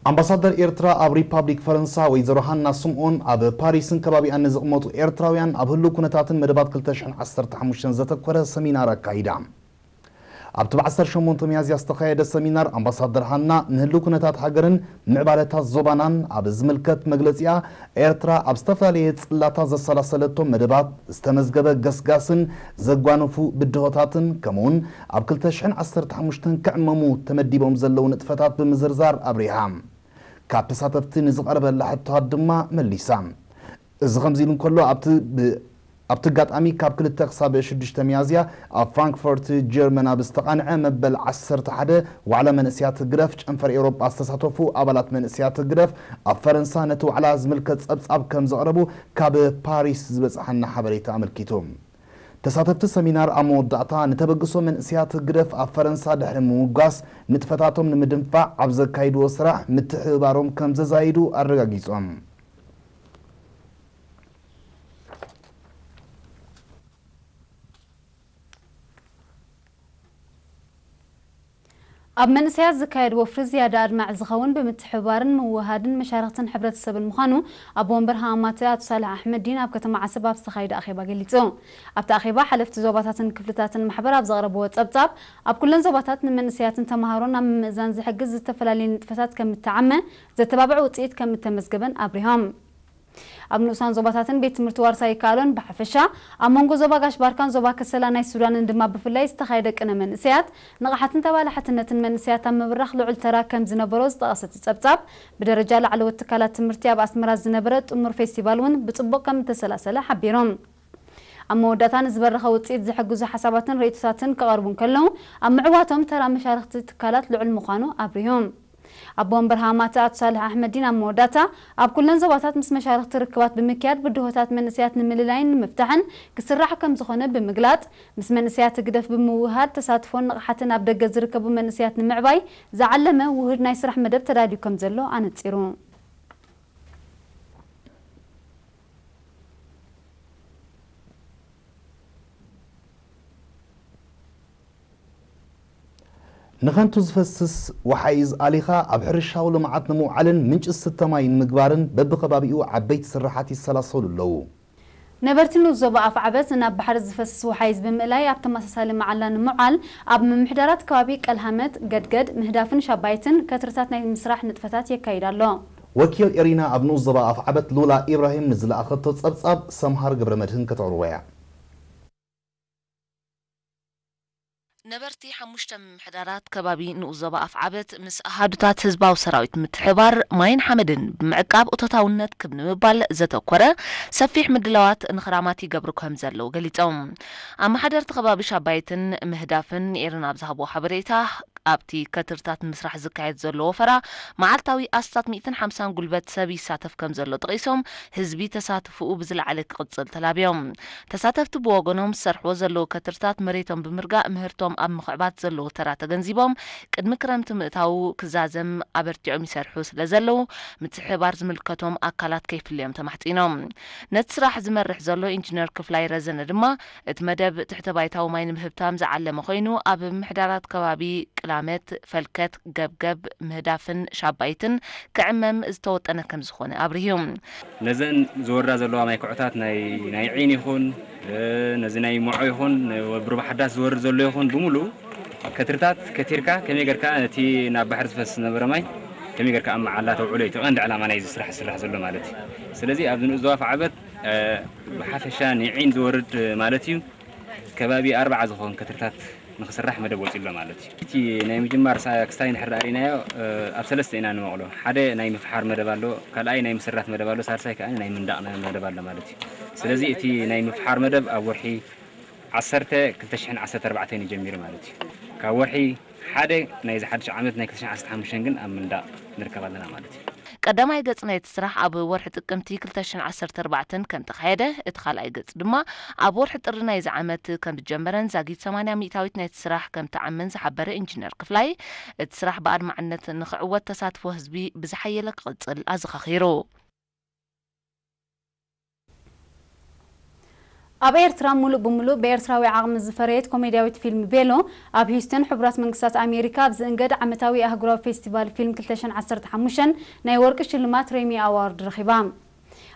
ኣምባሳደር ኤርትራ ኣብ ሪፓብሊክ ፈረንሳ ወይዘሮ ሃና ስምኦን ኣብ ፓሪስን ከባቢኣን ንዝቕመጡ ኤርትራውያን ኣብ ህሉው ኩነታትን መደባት ክልተ ሽሕን ዓሰርተ ሓሙሽተን ዘተኮረ ሰሚናር ኣካይዳ። ኣብቲ ብ ዓሰርተ ሸሞንተ ሚያዝያ ዝተኻየደ ሰሚናር ኣምባሳደር ሃና ንህሉው ኩነታት ሃገርን ምዕባለታት ዞባናን ኣብ ዝምልከት መግለጺኣ፣ ኤርትራ ኣብ ዝተፈላለየ ጽላታት ዘሰላሰለቶም መደባት፣ ዝተመዝገበ ገስጋስን ዘጓነፉ ብድሆታትን ከምኡውን ኣብ ክልተ ሽሕን ዓሰርተ ሓሙሽተን ክዕመሙ ተመዲቦም ዘለዉ ንጥፈታት ብምዝርዛር ኣብሪሃ። ካብ ተሳተፍቲ ንዝቐረበላ ሕቶታት ድማ መሊሳ። እዚ ከምዚ ኢሉ እንከሎ ኣብቲ ብ ኣብቲ ኣጋጣሚ ካብ ክልተ ክሳብ ሽዱሽተ ሚያዝያ ኣብ ፍራንክፈርት ጀርመን ኣብ ዝተቓንዐ መበል ዓሰርተ ሓደ ዋዕላ መንእስያት ህግደፍ ጨንፈር ኤውሮጳ ዝተሳተፉ ኣባላት መንእስያት ህግደፍ ኣብ ፈረንሳ ነቲ ዋዕላ ዝምልከት ጸብጻብ ከም ዘቕረቡ ካብ ፓሪስ ዝበጽሓና ሓበሬታ ኣመልኪቱ። ተሳተፍቲ ሰሚናር ኣብ መወዳእታ ንተበግሶ መንእስያት ህግደፍ ኣብ ፈረንሳ ድሕሪ ምውጋስ ንጥፈታቶም ንምድንፋዕ ኣብ ዘካይድዎ ስራሕ ምትሕብባሮም ከም ዘዛይዱ ኣረጋጊጾም። ኣብ መንእሰያት ዝካየድ ወፍሪ ዝያዳ ኣድማዒ ዝኸውን ብምትሕብባርን ምውህሃድን መሻርኽትን ሕብረተሰብን ምዃኑ ኣቦ ወንበር ሃማማተ ኣቶ ሳልሕ ኣሕመዲን ኣብ ከተማ ዓሰብ ኣብ ዝተኻየደ ኣኼባ ገሊጹ። ኣብቲ ኣኼባ ሓለፍቲ ዞባታትን ክፍልታትን ማሕበር ኣብ ዘቕረብዎ ጸብጻብ ኣብ ኩለን ዞባታት ንመንእሰያትን ተማሃሮን ኣብ ምምእዛን ዝሕግዝ ዝተፈላለየ ንጥፈታት ከም እተዓመ ዘተባብዕ ውጽኢት ከም እተመዝገበን ኣብሪሆም። ኣብ ንኡሳን ዞባታትን ቤት ትምህርቲ ዋርሳይ ይከኣሎን ብሓፈሻ ኣብ መንጎ ዞባ ጋሽ ባርካን ዞባ ከሰላ ናይ ሱዳንን ድማ ብፍላይ ዝተኻየደ ቅነ መንእሰያት ንቕሓትን ተባላሕትነትን መንእሰያት ኣብ ምብራኽ ልዑል ተራ ከም ዝነበሮ ዝጠቐሰ እቲ ጸብጻብ፣ ብደረጃ ላዕለዎት ትካላት ትምህርቲ ኣብ ኣስመራ ዝነበረ ጥሙር ፌስቲቫል እውን ብጽቡቕ ከም እተሰላሰለ ሓቢሩ። ኣብ መወዳእታ ንዝበረኸ ውጽኢት ዝሕግዙ ሓሳባትን ርእይቶታትን ክቐርቡ እንከለዉ ኣብ ምዕዋቶም ተራ መሻርኽቲ ትካላት ልዑል ምዃኑ ኣብሪሁ። ኣቦ ወንበር ሃማተ ኣቶ ሳልሕ ኣሕመዲን ኣብ መወዳእታ ኣብ ኩለን ዞባታት ምስ መሻርኽቲ ርክባት ብምክያድ ብድሆታት መንእሰያት ንምልላይን ንምፍታሕን ክስራሕ ከም ዝኾነ ብምግላጽ ምስ መንእሰያት ህግደፍ ብምውህሃድ ተሳትፎን ንቕሓትን ኣብ ደገ ዝርከቡ መንእሰያት ንምዕባይ ዝዓለመ ውሁድ ናይ ስራሕ መደብ ተዳልዩ ከም ዘሎ ኣነጺሩ። ንኸንቱ ዝፈስስ ወሓይዝ ኣሊኻ ኣብ ሕርሻዊ ልምዓት ንምውዓልን ምንጪ ዝስተ ማይ ንምግባርን በብኸባቢኡ ዓበይቲ ስርሓት ይሰላሰሉ ኣለዉ። ነበርቲ ንኡስ ዞባ ኣፍዓበት ናብ ባሕሪ ዝፈስስ ወሓይዝ ብምእላይ ኣብ ተመሳሳሊ መዓላ ንምውዓል ኣብ ምምሕዳራት ከባቢ ቀልሃመት፣ ገድገድ፣ ምህዳፍን ሻባይትን ከትርታት ናይ ምስራሕ ንጥፈታት የካይድ ኣሎ። ወኪል ኤሪና ኣብ ንኡስ ዞባ ኣፍዓበት ሉላ ኢብራሂም ንዝለኣኸቶ ጸብጻብ ሰምሃር ገብረመድህን ከተቕርቦ እያ። ነበርቲ ሓሙሽተ ምምሕዳራት ከባቢ ንኡስ ዞባ ኣፍዓበት ምስ ኣሃዱታት ህዝባዊ ሰራዊት ምትሕብባር ማይን ሓመድን ብምዕቃብ እቶታውነት ክብ ንምባል ዘተኮረ ሰፊሕ ምድላዋት ንኽራማት ይገብሩ ከም ዘለዉ ገሊጾም። ኣመሓደርቲ ከባቢ ሻባይትን ምህዳፍን ንኤረና ኣብ ዝሃብዎ ሓበሬታ ኣብቲ ከትርታት ንምስራሕ ዝካየድ ዘሎ ወፈራ መዓልታዊ ኣስታት ሚእትን ሓምሳን ጉልበት ሰብ ይሳተፍ ከም ዘሎ ጠቒሶም ህዝቢ ተሳትፍኡ ብዝለዓለ ክቕጽል ተላብዮም። ተሳተፍቲ ብወገኖም ዝሰርሕዎ ዘለዉ ከትርታት መሬቶም ብምርጋእ ምህርቶም ኣብ ምኽዕባት ዘለዎ ተራ ተገንዚቦም ቅድሚ ክረምቲ ምእታዉ ክዛዘም ኣበርቲዖም ይሰርሑ ስለ ዘለዉ ምትሕብባር ዝምልከቶም ኣካላት ከይፍለዮም ተማሕጺኖም። ነቲ ስራሕ ዝመርሕ ዘሎ ኢንጂነር ክፍላይ ረዘነ ድማ እቲ መደብ ትሕተ ባይታዊ ማይ ንምህብታም ዝዓለመ ኮይኑ ኣብ ምምሕዳራት ከባቢ ቅላመት፣ ፈልከት፣ ገብገብ፣ ምህዳፍን ሻባይትን ክዕመም ዝተወጠነ ከም ዝኾነ ኣብሪሁ። ነዘን ዝወርዳ ዘለዋ ማይ ኩዕታት ናይ ናይ ዒን ይኹን ነዚ ናይ ሞዖ ይኹን ብሩባ ሓዳስ ዝወርድ ዘሎ ይኹን ብምሉኡ ከትርታት ከቲርካ ከመይ ገርካ ነቲ ናብ ባሕሪ ዝፈስ ዝነበረ ማይ ከመይ ገርካ ኣብ መዓላ ተውዕሎ እዩ እቲ ቀንዲ ዕላማ ናይዚ ስራሕ ዝስራሕ ዘሎ ማለት እዩ። ስለዚ ኣብዚ ንኡስ ዞባ ኣፍዓበት ብሓፈሻ ንዒን ዝወርድ ማለት እዩ ከባቢ ኣርባዓ ዝኾን ከትርታት ንክስራሕ መደብ ወፂኡ ኣሎ ማለት እዩ። እቲ ናይ ምጅማር ክስታይ እንድሕር ርኢናዮ ኣብ ሰለስተ ኢና ንመቕሎ። ሓደ ናይ ምፍሓር መደብ ኣሎ፣ ካልኣይ ናይ ምስራት መደብ ኣሎ፣ ሳልሳይ ከዓ ናይ ምንዳቕ መደብ ኣሎ ማለት እዩ። ስለዚ እቲ ናይ ምፍሓር መደብ ኣብ ወርሒ ዓሰርተ ክልተ ሽሕን ዓሰርተ ኣርባዕተን እዩ ጀሚሩ ማለት እዩ። ካብ ወርሒ ሓደ ናይዚ ሓድሽ ዓመት ናይ ክልተ ሽሕን ዓሰርተ ሓሙሽተን ግን ኣብ ምንዳቕ ንርከብ ኣለና ማለት እዩ። ቀዳማይ ገጽ ናይቲ ስራሕ ኣብ ወርሒ ጥቅምቲ ክልተ ሽሕን ዓሰርተ ኣርባዕተን ከም ተኻየደ፣ እቲ ካልኣይ ገጽ ድማ ኣብ ወርሒ ጥሪ ናይዚ ዓመት ከም ዝጀመረን ዛጊት ሰማንያ ሚእታዊት ናይቲ ስራሕ ከም ተዓመን ዝሓበረ ኢንጂነር ክፍላይ፣ እቲ ስራሕ ብኣድማዕነት ንኽዕወት ተሳትፎ ህዝቢ ብዝሓየለ ክቕጽል ኣዘኻኺሩ። ኣብ ኤርትራ ሙሉእ ብሙሉእ ብኤርትራዊ ዓቕሚ ዝፈረየት ኮሜድያዊት ፊልም ቬሎ፣ ኣብ ሂውስተን ሕቡራት መንግስታት ኣሜሪካ ኣብ ዝእንገድ ዓመታዊ ኣህጉራዊ ፌስቲቫል ፊልም ክልተ ሽሕን ዓሰርተ ሓሙሽተን ናይ ወርቂ ሽልማት ሬሚ ኣዋርድ ረኺባ።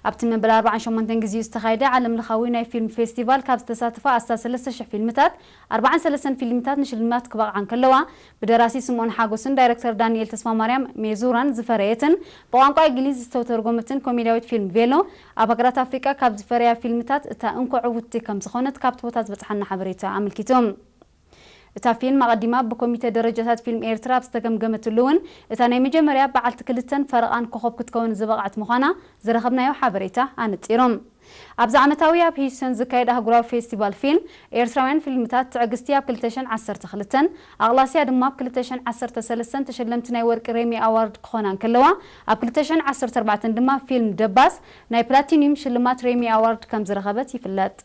ኣብቲ መበል ኣርባዓን ሸሞንተን ግዜኡ ዝተኻየደ ዓለምለኻዊ ናይ ፊልም ፌስቲቫል ካብ ዝተሳተፋ ኣስታት ሰለስተ ሽሕ ፊልምታት፣ ኣርባዓን ሰለስተን ፊልምታት ንሽልማት ክበቕዓ እንከለዋ፣ ብደራሲ ስምኦን ሓጎስን ዳይረክተር ዳንኤል ተስፋማርያም ሜዙራን ዝፈረየትን ብቋንቋ እንግሊዝ ዝተተርጎመትን ኮሜድያዊት ፊልም ቬሎ፣ ኣብ ሃገራት ኣፍሪቃ ካብ ዝፈረያ ፊልምታት እታ እንኮ ዕውትቲ ከም ዝኾነት ካብቲ ቦታ ዝበጽሓና ሓበሬታ ኣመልኪቱ። እታ ፊልም ኣቐዲማ ብኮሚተ ደረጃታት ፊልም ኤርትራ ኣብ ዝተገምገመትሉ እውን፣ እታ ናይ መጀመርያ በዓልቲ ክልተን ፈረቓን ኮኾብ ክትከውን ዝበቕዐት ምዃና ዝረኸብናዮ ሓበሬታ ኣነጺሩ። ኣብዚ ዓመታዊ ኣብ ሂውስተን ዝካየድ ኣህጉራዊ ፌስቲቫል ፊልም፣ ኤርትራውያን ፊልምታት ትዕግስቲ ኣብ ክልተ ሽሕን ዓሰርተ ክልተን፣ ኣቕላስያ ድማ ኣብ ክልተ ሽሕን ዓሰርተ ሰለስተን ተሸለምቲ ናይ ወርቂ ሬሚ ኣዋርድ ክኾና እንከለዋ፣ ኣብ ክልተ ሽሕን ዓሰርተ ኣርባዕተን ድማ ፊልም ደባስ ናይ ፕላቲኒዩም ሽልማት ሬሚ ኣዋርድ ከም ዝረኸበት ይፍለጥ።